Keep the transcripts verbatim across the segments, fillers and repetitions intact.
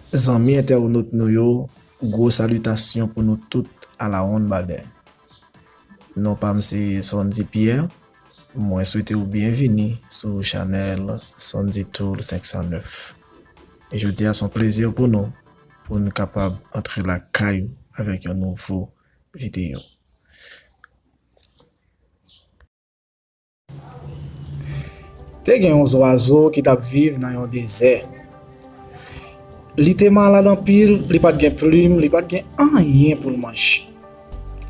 Zanmi entènot nou yo, gwo salitasyon pou nou tout alawonnbadè. Non pa m se Sondy Pierre. Mwen swete w byenvini sou chanèl Sondy Tool senk san nèf. E jodi a se yon plezi pou nou, pou n kapab antre lakay ou avèk yon nouvo videyo. Te gen yon zwazo ki t ap viv nan yon dezè. Li te malad anpil, li pa t gen plim, li pa t gen anyen pou l manje.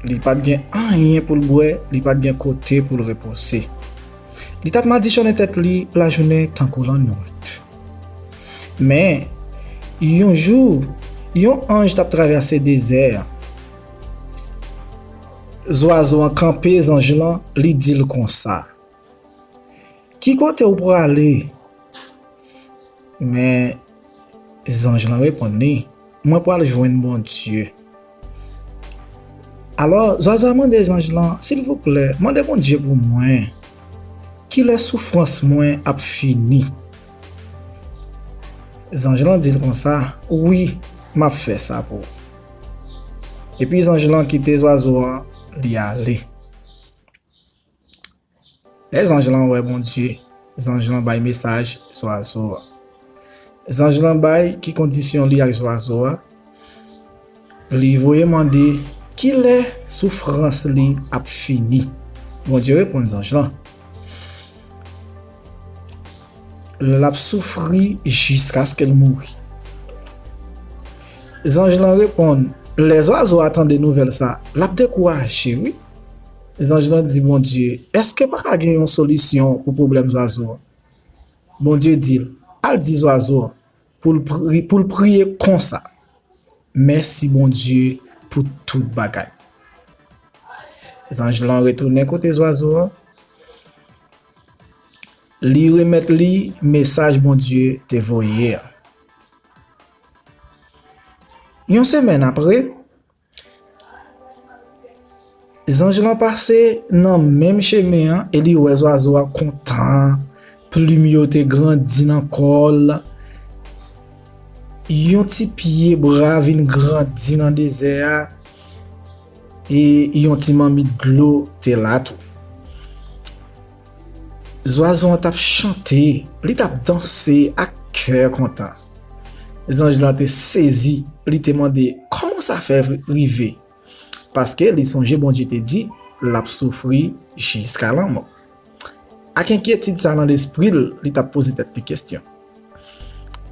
Li pa t gen anyen pou l bwè, li pa t gen kote pou l repoze. Li t ap madichonnen tèt li lajounen tankou lannwit. Men, yon jou, yon anj t ap travèse dezè a. Zwazo an kanpe zanj lan, li di l konsa, "Ki kote w prale?" Men, zanj lan reponn li, "Mwen pral jwenn Bondye." Alò, zwazo a mande zanj lan, "Silvouplè, mande Bondye pou mwen. Kilè soufrans mwen ap fini?" Zanj lan di l konsa, "Wi, m ap fè sa pou ou." Epi zanj lan kite zwazo an, li ale. Lè zanj lan wè Bondye, zanj lan bay mesaj zwazo a. Zanj lan bay ki kondisyon li ak zwazo a. Li voye mande kilè soufrans li ap fini. Bondye reponn zanj lan, "L ap soufri jiskaske l mouri." Zanj lan reponn, "Lè zwazo a tande nouvèl sa, l ap dekouraje, wi." Zanj lan di Bondye, "Èske pa ka gen yon solisyon pou pwoblèm zwazo a?" Bondye di l, "Al di zwazo a pou l pri-, pou l priye konsa, 'Mèsi Bondye pou tout bagay.'" Zanj lan retounen kote zwazo a, li remèt li mesaj Bondye te voye a. Yon semèn apre, zanj lan pase nan menm chemen an e li wè zwazo a kontan, plim yo te grandi nan kò l, yon ti pye bwa vin grandi nan dezè a, e yon ti manmit dlo te la tou. Zwazo an t ap chante, li t ap danse ak kè kontan. Zanj lan te sezi, li te mande kòman sa fè rive, paske li sonje Bondye te di l ap soufri jiska lanmò. Ak enkyetid sa nan lespri l, li t ap poze tèt li kesyon.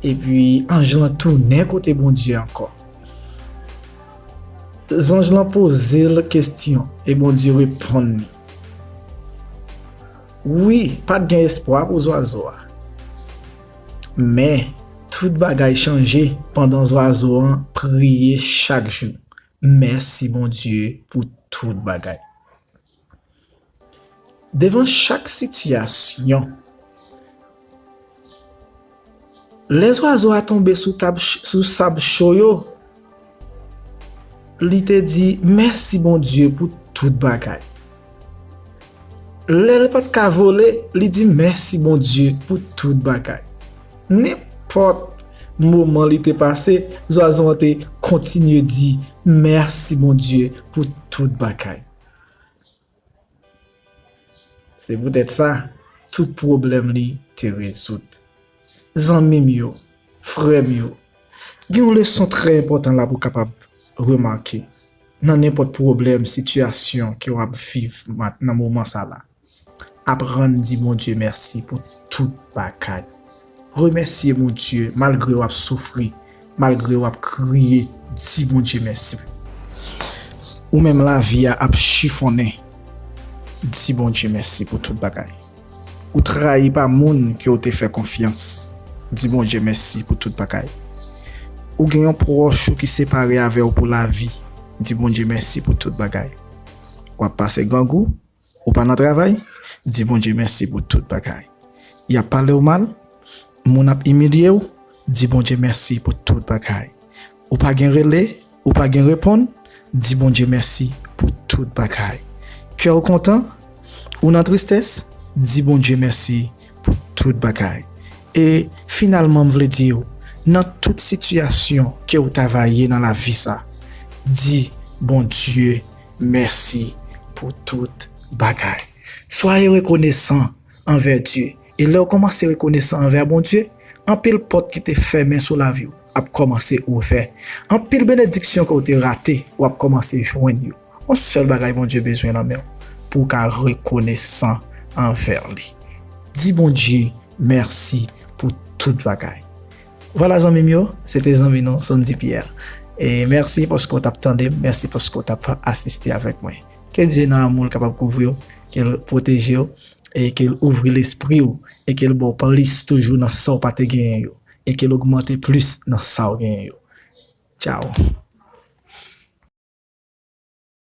Epi anj lan tounen kote Bondye ankò. Zanj lan poze l kesyon e Bondye reponn li. Wi, pa t gen espwa pou zwazo a. Men, tout bagay chanje pandan zwazo an priye chak jou, "Mèsi Bondye pou tout bagay." Devan chak sitiyasyon, lè zwazo a tonbe sou tab ch-, sou sab cho yo, li te di, "Mèsi Bondye pou tout bagay." Lè l pa t ka vole, li di, "Mèsi Bondye pou tout bagay." Nenpòt moman li te pase, zwazo an te kontinye di, "Mèsi Bondye pou tout bagay." Se poutèt sa, tout pwoblèm li te rezoud. Zanmi m yo, frè m yo, gen yon leson trè enpòtan la pou w kapab remake nan nenpòt pwoblèm, sitiyasyon ke w ap viv mat-, nan moman sa la. Aprann di Bondye mèsi pou tout bagay. Remèsye Bondye malgre w ap soufri, malgre w ap kriye, di Bondye mèsi. Ou menm lavi a ap chifonnen, di Bondye mèsi pou tout bagay. Ou trayi pa moun ke w te fè konfyans, di Bondye mèsi pou tout bagay. Ou gen yon pwòch ou ki separe avè w pou lavi, di Bondye mèsi pou tout bagay. W ap pase grangou, ou pa nan travay, di Bondye mèsi pou tout bagay. Y ap pale w mal, moun ap imilye w, di Bondye mèsi pou tout bagay. Ou pa gen rele, ou pa gen reponn, di Bondye mèsi pou tout bagay. Kè w kontan, ou nan tristès, di Bondye mèsi pou tout bagay. E finalman, m vle di w, Nan tout sitiyasyon ke w ta va ye nan lavi sa, di Bondye mèsi pou tout bagay. Soyez reconnaissant envers Dieu. E lè w kòmanse rekonesan anvè Bondye, anpil pòt ki te fèmen sou lavi w ap kòmanse ouvè. Anpil benediksyon ke w te rate, w ap kòmanse jwenn yo. Yon sèl bagay Bondye bezwen nan men w pou w ka rekonesan anvè li. Di Bondye mèsi pou tout bagay. Vwala zanmi m yo, se te zanmi nou Sondy Pierre. E mèsi paske w t ap tande m, mèsi paske w t ap asiste avèk mwen. Ke Dye nan amou l kapab kouvri w, ke l pwoteje w, e ke l ouvri lespri w, e ke l ba w plis toujou nan sa w pa te genyen yo, e ke l ogmante plis nan sa w genyen yo. Tchaw.